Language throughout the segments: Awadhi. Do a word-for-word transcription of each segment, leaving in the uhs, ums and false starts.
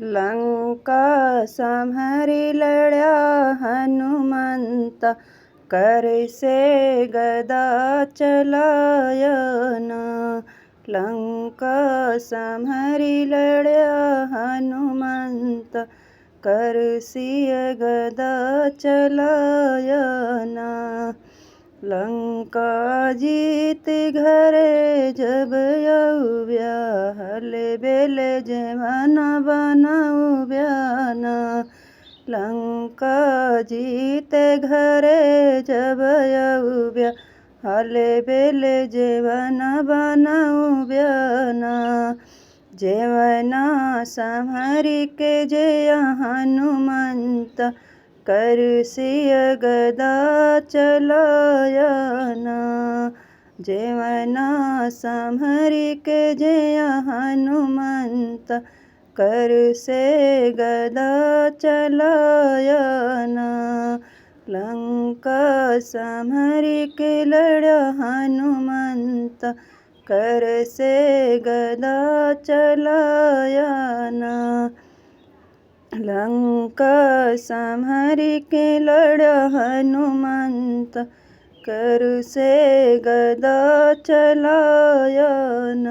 लंका सम्हरी लड़्या हनुमंत, कर से गदा चलायन। लंका सम्हरी लड़्या हनुमंत, कर से गदा चलायन। लंका जीत घरे जब अउब्या, हल बेल जेवन बनउब्या ना। लंका जीत घरे जब अउब्या, हल बेल जेवन बनउब्या ना। जेवना सम्हरी के जे हनुमंत, कर से गदा चलायन। जेवना सम्हरी के जे हनुमंत, कर से गदा चलायन। लंका सम्हरी के लड़्या हनुमंत, कर से गदा चलायन। लंका सम्हरी के लड़्या हनुमंत, कर से गदा चलायन।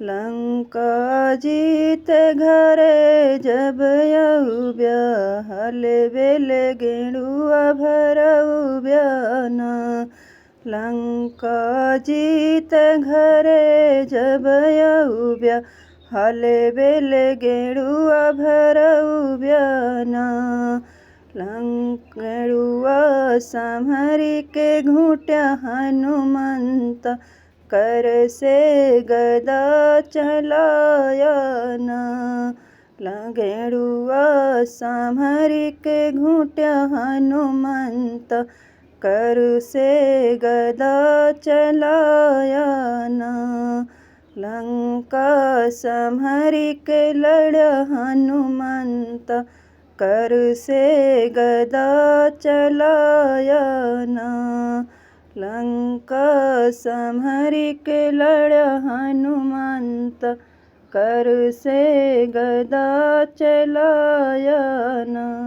लंका जीत घरे जब अउब्या, हल बेल गेड़ुआ भरउब्या ना। लंका जीत घरे जब अउब्या, हल बेल गेड़ुआ भरउब्या ना। लंक गेड़ुआ सम्हरी के घूँट्या हनुमंत, कर से गदा चलायन। लंक गेड़ुआ सम्हरी के घूँट्या हनुमंत, कर से गदा चलायन। लंका सम्हरी के लड़्या हनुमंत, कर से गदा चलायन। लंका सम्हरी के लड़्या हनुमंत, कर से गदा चलायन।